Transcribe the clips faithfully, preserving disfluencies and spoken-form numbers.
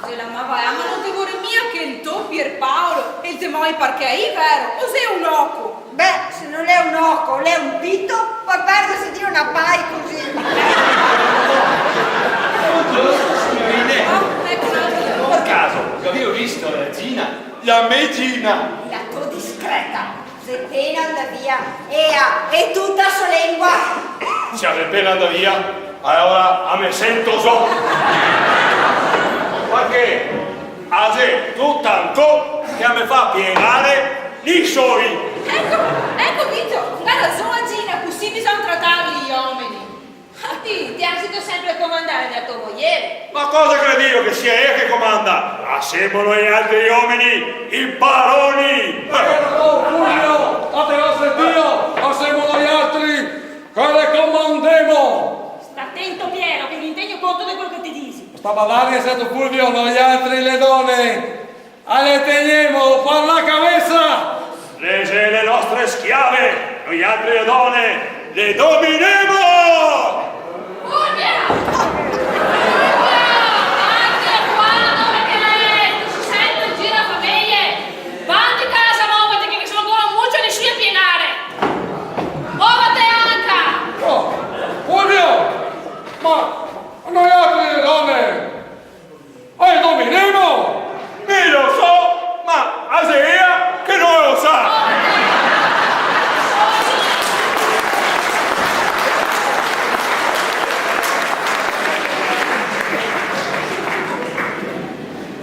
Angela, ma va, ma no te vorè mia che el to Pierpaolo el te moi par chei, vero? O xe un oco? Beh, se no l'è un oco, l'è un pito, pol perderse drio na pai cusì. Bongiorno, signorine. Ah, eco, eco. Par caso, gavìo visto la Gina? La me Gina? La to discreta. Xe pena andà via, ea, e tuta so lengua. Se a xe pena andà via, alora a me sento zo. Parché a xe tuta ancò che a me fa pienare i soi. Eco, eco, Vito, ga rason a Gina, cusì bisogna tratarli i omeni. Ah, ti, ti ghè sito senpre a comandare da to mojer. Ma cosa credìo, che sia ea che comanda? A semo noialtri omeni i paroni! Piero, oh, Fulvio, a te ga sentìo? A semo noialtri che le comandemo! Sta tento, Piero, che mi tegno conto de quelo che ti disi. Sta badar, seto Fulvio, noialtri le done a le tegnemo par la cavesa! Le xe le nostre schiave, noialtri le done le dominemo! Fulvio! Fulvio! Anca qua, dove che l'è? Ti si sente in giro a fameje? Va in casa, movete, che ghe xe ancora un mucio de soi a pienare! Movete anca! Oh, Fulvio! Ma noialtri le done a le dominemo? Mi lo so, ma a xe ea che no lo sa!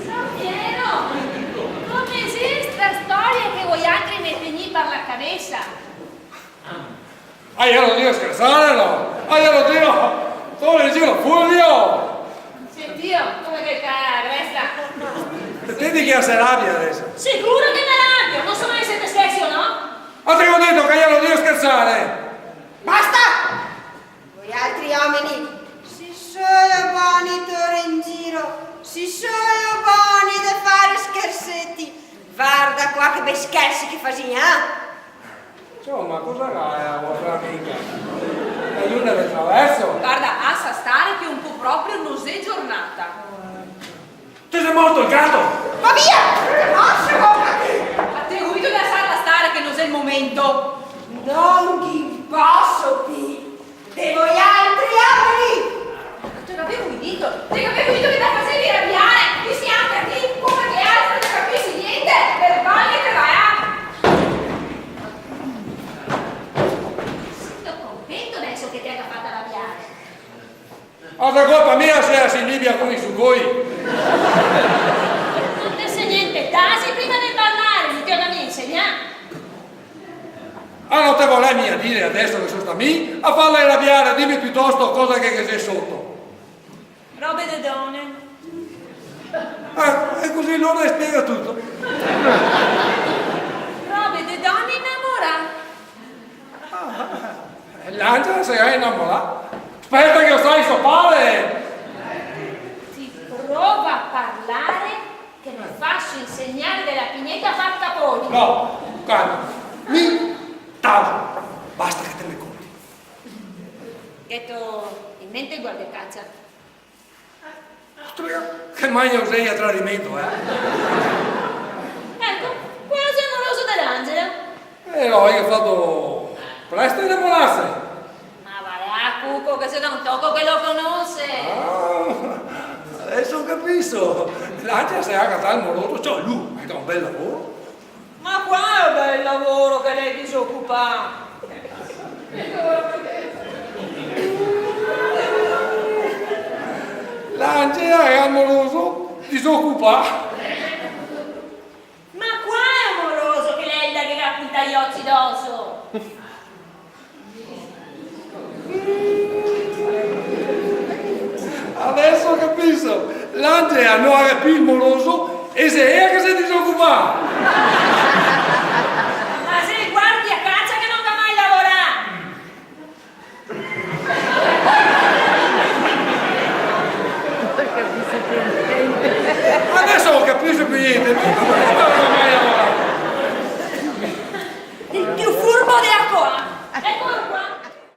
San Piero, come xe sta storia che voialtri me tegnì par la cavesa? Ah, iero drio schersare, no? Ah, iero drio, stavo drio, Fulvio! Sentìo, come che ca-, resta? Te vedi che se rabia deso? Sicuro che me rabio, no so mai se te schersi o no. Ma te go dito che iero drio schersare! Basta! Voialtri omeni, sì solo boni tore in giro, sì solo boni de fare scherseti. Varda qua che bei schersi che fasì, eh? Insoma, cosa ga la vostra amica? La luna de traverso? Varda, asa stare che un po' proprio no xe giornata. Te xe morto el gato? Va via! Te morso, bocati! Ma te go dito de asarla stare che no xe el momento. No ghin poso pì. De voialtri omeni! Te gavevo dito, te gavevo dito che te fasevi rabiare, ti sì anca ti, come che altro no te capisi gnente, vergognate, va là! Sito contento deso che te ga fato rabiare? A xe colpa mia se a se inibia co i sugoi? No te sa gnente, tasi prima de parlare, mi te go da insegnare. Ah, no te volè mia dire deso che so sta mi a farla rabiare, dime pitosto cosa che, che ghe xe soto. Robe de done. Ah, e cusì alora spiega tuto. Robe de done inamorà. Ah, l'Angela se ga inamorà. Speta che lo sa so pare. Ti prova a parlare che me faso insegnare de la pineta a far caponi. No, calma. Mi taso. Basta che te me conti. Gheto in mente el guardacacia? Ostrega, che magna oseia, tradimento, eh? Eco, qua xe el moroso de l'Angela. Eh, no, el ga fato presto a inamorarse. Ma va là, Cuco, che xe da un toco che lo conose. Ah, deso capiso. L'Angela se ga catà el moroso, ciò, lu, el ga un bel lavoro. Ma quale bel lavoro che l'è disocupà? L'Angela xe amoroso, disocupà. Ma quale amoroso che l'è el che ga puntà i oci doso? Deso capiso, l'Angela no ga pì el moroso e xe ea che se disocupà.